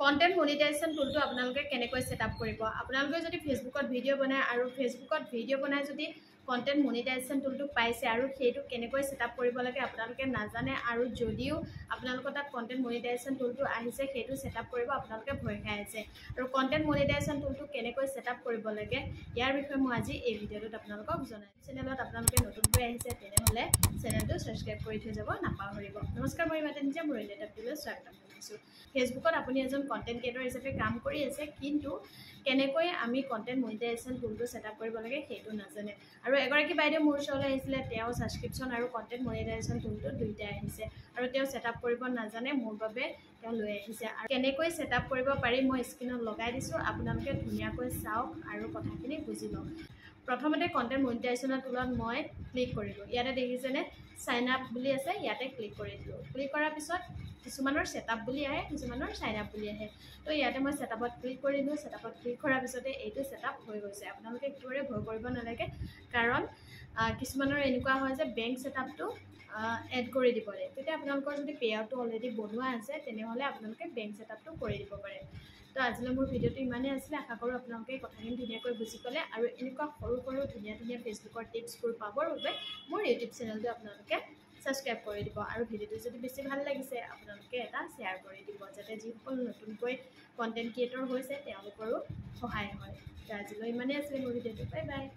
Content monetisation টুলটো আপোনালোকে কেনেকৈ set up কৰিব? আপোনালোকে যদি ফেচবুকত ভিডিঅ' বনায় আৰু ফেচবুকত ভিডিঅ' বনাই যদি কণ্টেণ্ট মনিটাইজেশ্যন টুলটো পাইছে আৰু সেইটো কেনেকৈ ছেট আপ কৰিব লাগে আপোনালোকে নাজানে, আৰু যদিও আপোনালোকৰ তাত কণ্টেণ্ট মনিটাইজেশ্যন টুলটো আহিছে সেইটো ছেট আপ কৰিব আপোনালোকে ভয় খাই আছে, আৰু কণ্টেণ্ট মনিটাইজেশ্যন টুলটো কেনেকৈ ছেট আপ কৰিব লাগে ইয়াৰ বিষয়ে মই আজি এই ভিডিঅ'টোত আপোনালোকক জনাম। চেনেলত আপোনালোকে নতুনকৈ আহিছে তেনেহ'লে চেনেলটো ছাবস্ক্ৰাইব কৰি থৈ যাব নাপাহৰিব। নমস্কাৰ, মই মাতে নিজে মোৰ অন্য এটা ভিডিঅ'লৈ স্বাগতম জনাইছোঁ। ফেচবুকত আপুনি এজন কণ্টেণ্ট ক্ৰিয়েটৰ হিচাপে কাম কৰি আছে, কিন্তু কেনেকৈ আমি কণ্টেণ্ট মনিটাইজেশ্যন টুলটো ছেট আপ কৰিব লাগে সেইটো নাজানে। আৰু এগৰাকী বাইদেউ মোৰ ওচৰলৈ আহিছিলে, তেওঁ ছাবস্ক্ৰিপশ্যন আৰু কণ্টেণ্ট মনিটাইজেশ্যন টুলটো দুয়োটাই আহিছে আৰু তেওঁ ছেট আপ কৰিব নাজানে, মোৰ বাবে তেওঁ লৈ আহিছে। আৰু কেনেকৈ ছেট আপ কৰিব পাৰি মই স্ক্ৰীণত লগাই দিছোঁ, আপোনালোকে ধুনীয়াকৈ চাওক আৰু কথাখিনি বুজি লওক। প্ৰথমতে কণ্টেণ্ট মনিটাইজেশ্যনৰ টুলত মই ক্লিক কৰিলোঁ। ইয়াতে দেখিছেনে চাইন আপ বুলি আছে, ইয়াতে ক্লিক কৰি দিলোঁ। ক্লিক কৰাৰ পিছত কিছুমানৰ ছেট আপ বুলি আহে, কিছুমানৰ চাইন আপ বুলি আহে। তো ইয়াতে মই ছেট আপত ক্লিক কৰিলোঁ। ছেট আপত ক্লিক কৰাৰ পিছতে এইটো ছেট আপ হৈ গৈছে। আপোনালোকে একেবাৰে ভয় কৰিব নালাগে, কাৰণ কিছুমানৰ এনেকুৱা হয় যে বেংক ছেট আপটো এড কৰি দিব লাগে। তেতিয়া আপোনালোকৰ যদি পে' আউটটো অলৰেডি বনোৱা আছে তেনেহ'লে আপোনালোকে বেংক ছেট আপটো কৰি দিব পাৰে। তো আজিলৈ মোৰ ভিডিঅ'টো ইমানেই আছিলে। আশা কৰোঁ আপোনালোকে কথাখিনি ধুনীয়াকৈ বুজি পালে, আৰু এনেকুৱা সৰু সৰু ধুনীয়া ধুনীয়া ফেচবুকৰ টিপছবোৰ পাবৰ বাবে মোৰ ইউটিউব চেনেলটো আপোনালোকে ছাবস্ক্ৰাইব কৰি দিব, আৰু ভিডিঅ'টো যদি বেছি ভাল লাগিছে আপোনালোকে এটা শ্বেয়াৰ কৰি দিব, যাতে যিসকল নতুনকৈ কণ্টেণ্ট ক্ৰিয়েটৰ হৈছে তেওঁলোকৰো সহায় হয়। তো আজিলৈ ইমানেই আছিলে মোৰ ভিডিঅ'টো। Bye bye.